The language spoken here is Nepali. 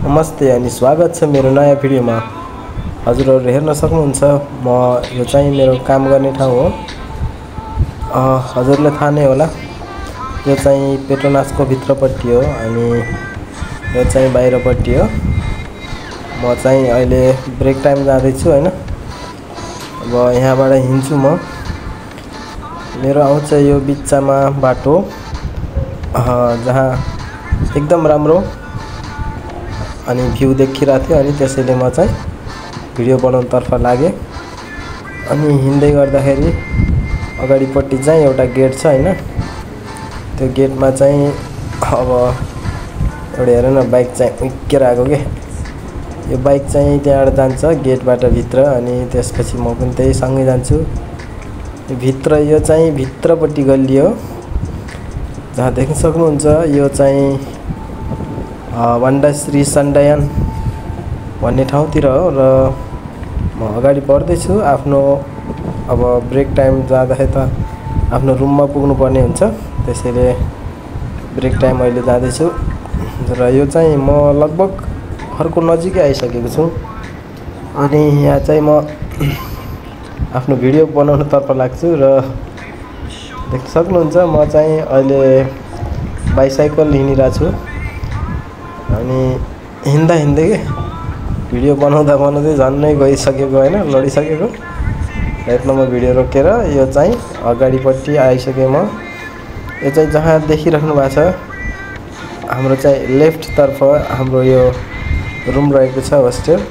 नमस्ते अनि स्वागत छ मेरो नयाँ भिडियोमा। हजुरहरु हेर्न सक्नुहुन्छ म यो चाहिँ मेरो काम गर्ने ठाउँ हो। हजुरले थाहा नै होला यो चाहिँ पेट्रोनासको भित्रपट्टि हो अनि यो चाहिँ बाहिरपट्टि हो। म चाहिँ अहिले ब्रेक टाइम जाँदै छु हैन। अब यहाँबाट हिँड्छु म। मेरो आउँछ यो बिचमा बाटो जहाँ एकदम राम्रो अनि भ्यू देखिरहेको थियो अनि त्यसैले म चाहिँ भिडियो बनाउन तर्फ लागे। अनि हिँड्दै गर्दाखेरि अगाडिपट्टि चाहिँ एउटा गेट छ हैन। त्यो गेटमा चाहिँ अब एउटा हेर न बाइक चाहिँ उक्केर आएको के। यो बाइक चाहिँ त्यहाँबाट जान्छ गेटबाट भित्र अनि त्यसपछि म पनि त्यही सँगै जान्छु। भित्र यो चाहिँ भित्रपट्टि गल्ली हो जहाँ देख्न सक्नुहुन्छ यो चाहिँ वान्डा श्री सन्डयान भन्ने ठाउँतिर हो र म अगाडि बढ्दै छु। आफ्नो अब ब्रेक टाइम जाँदाखेरि त आफ्नो रुममा पुग्नु पर्ने हुन्छ, त्यसैले ब्रेक टाइम अहिले जाँदै छु। र यो चाहिँ म लगभग घरको नजिकै आइसकेको छु अनि यहाँ चाहिँ म आफ्नो भिडियो बनाउन तर्फ लाग्छु। र देख्न सक्नुहुन्छ म चाहिँ अहिले बाइसाइकल हिँडिरहेको छु अनि हिँड्दा हिँड्दै के भिडियो बनाउँदा बनाउँदै झन्नै गइसकेको हैन, लडिसकेको। यत्नमा म भिडियो रोकेर यो चाहिँ अगाडिपट्टि आइसकेँ म। यो चाहिँ जहाँ देखिराख्नु भएको छ हाम्रो चाहिँ लेफ्ट तर्फ हाम्रो यो रुम रहेको छ होस्टेल।